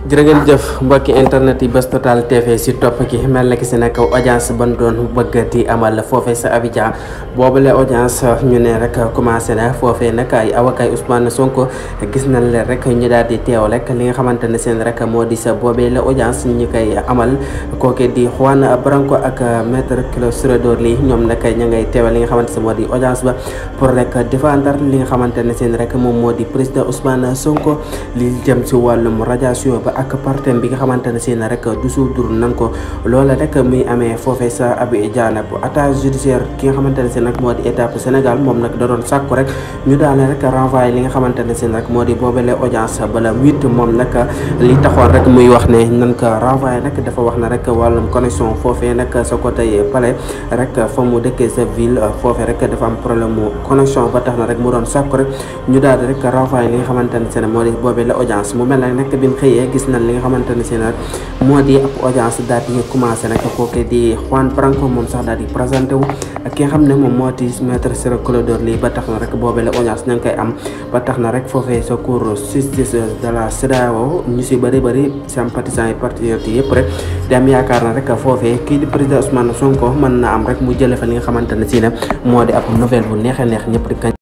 jërë ngeen jëf mbokki internet yi Buzz Total TV si topp ki mel na ki si nag audience ban doon bëggati amal foofee sa Abidjan boobule audience ñu ne rek commencé na foofee nag ay awakay Ousmane Sonko gis nañ leen rek ñu daal di teew rek li nga xamante ne seen rek moo di sa boobee la audience ñu koy amal kooke di Juan Branco ak maître Ciré Ly ñoom nag ña ngay teewal li nga xamante ne moo di audience ba pour rek défendre li nga xamante ne seen rek moom moo di président Ousmane Sonko li jëm si wàllum radiation ba ak partem bi nga xamante ne seen rek du suudur nan ko loola rek muy amee foofee sa Abidjan bu attache judiciaire ki nga xamante ne seen rek moo di état bu Sénégal moom nag da doon sàkku rek ñu daal rek renvoyer li nga xamante ne seen rek moo di boobale audience bala 8 moom nag li taxoon rek muy wax ne nan ko renvoyer nag dafa wax na rek wàllum connexion foofee nag sa côté palais rek fa mu dëkkee sa ville foofee rek dafa am problème mu connexion ba tax na rek mu doon sàkku rek ñu daal rek renvoyer li nga xamante ne seen moo di boobale audience mu mel nag bi ñu xëyee gis nañ li nga xamante ne seen moo di ab audience daal di commencé nag kooku di Juan Branco moom sax daal di présenté wu ak ki nga xam ne moom moo di maître Ciré Ly ba tax na rek boobee la audience ña ngi koy am ba tax na rek foofee sa cour justice de la CEDEAO ñu si bëri sympathisants yi patriotes yi yëpp rek di am yaakaar na rek foofee kii di président Ousmane Sonko mën na am rek mu jële fa li nga xamante ne si ne moo di ab nouvelle bu neex a neex ñëpp di kañ